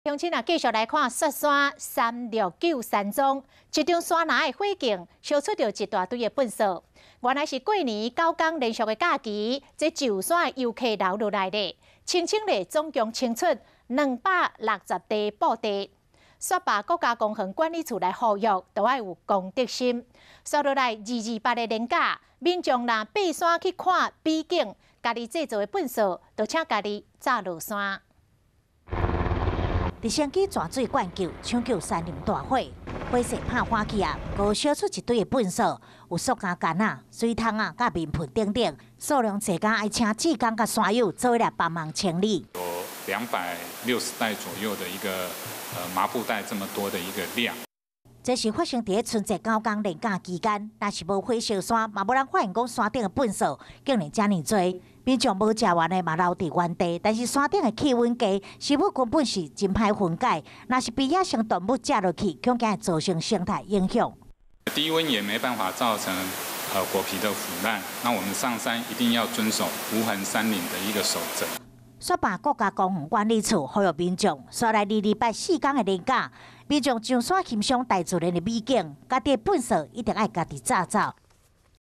鄉親啊，繼續來看雪山三六九山莊，一場山林的火警，燒出著一大堆的糞埽。原來是過年9天連續的假期，這上山的遊客流落來咧，清清咧總共清出260塊布袋。雪霸國家公園管理處來呼籲，都愛有公德心。紲落來228的連假，民眾若爬山去看美景，家己製造的糞埽，就請家己紮落山。直升機泉水灌救，搶救山林大火，火勢拍緩去啊，閣燒出一堆的糞埽，有塑膠罐仔、水桶仔、佮面盆等等，數量濟甲愛請志工佮山友做伙來幫忙清理。有260袋左右的一個麻布袋，這麼多的一個量。這是發生佇咧春節9天連假期間，若是無火燒山，嘛無人發現講山頂的糞埽竟然遮爾濟。民眾無食完的嘛留佇原地，但是山頂的氣溫計，食物根本是真歹分解。若是被野生動物食落去，恐驚會造成生態影響。低溫也沒辦法造成果皮的腐爛。那我們上山一定要遵守無痕山林的一個守則。雪霸國家公園管理處呼籲民眾，紲來228 4天的連假，民眾上山欣賞大自然的美景，家己的糞埽一定愛家己紮走。